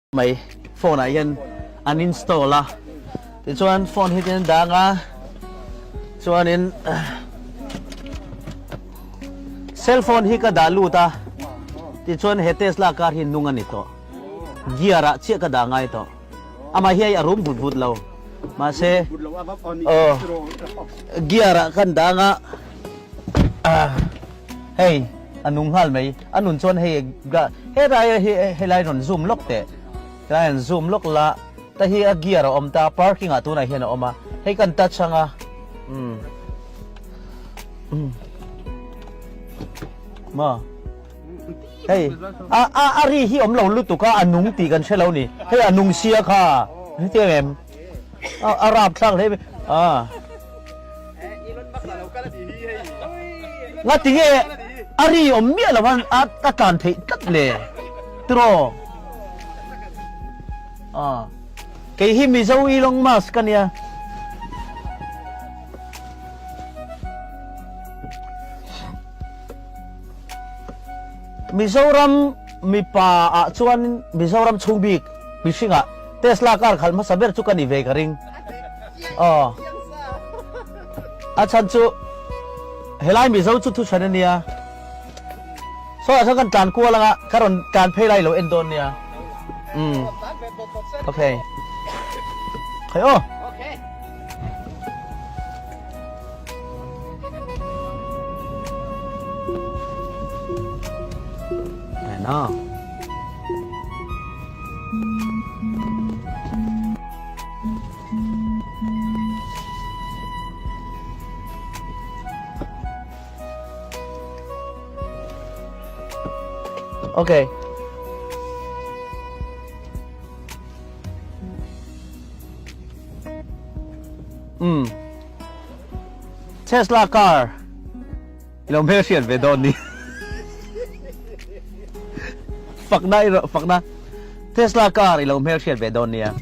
Mai phone ah hian an install a, tichuan phone hi tin dang a, chuanin cell phone hi ka dah lut a, tichuan he Tesla car hi nung a ni tawh, gear ah chiah ka dah ngai tawh, amah hi a rum vut vut lo, mahse aw gear ah kan dang a, hei. A nung nghal mai. A nun chuan hei helai hi helai rawn zoom lawk teh. Helai rawn zoom lawk la ta hi a gear a awm ta parking ah tunah hian a awm a. Hei kan touch ang a. Umm. Umm. Maw. Hei a a a ri hi awm lo lutuk a a nung tih kan hre lo ni. Hei a nung sia kha. Hetiang em? A a rap thlak hle mai. A. Nga tinge a ri awm miah lo a a tlan theih tlat le tiraw a kei hi Mizo Elon Musk ka nia. Mizoram mipa ah chuan Mizoram chhung bik mihring ah Tesla car khalh hmasa ber chu ka ni ve ka ring. Aw. A chhan chu helai Mizo chu thu chhan a nia. Saw ah sawn kan tlan kual anga ka rawn tlan phei lai lo en dawn nia. Umm. Okay. Khai aw. Nè Ok. Umm. Tesla car i lo hmel hriat ve dawn ni. Fakna i fakna. Tesla car i lo hmel hriat ve dawn nia.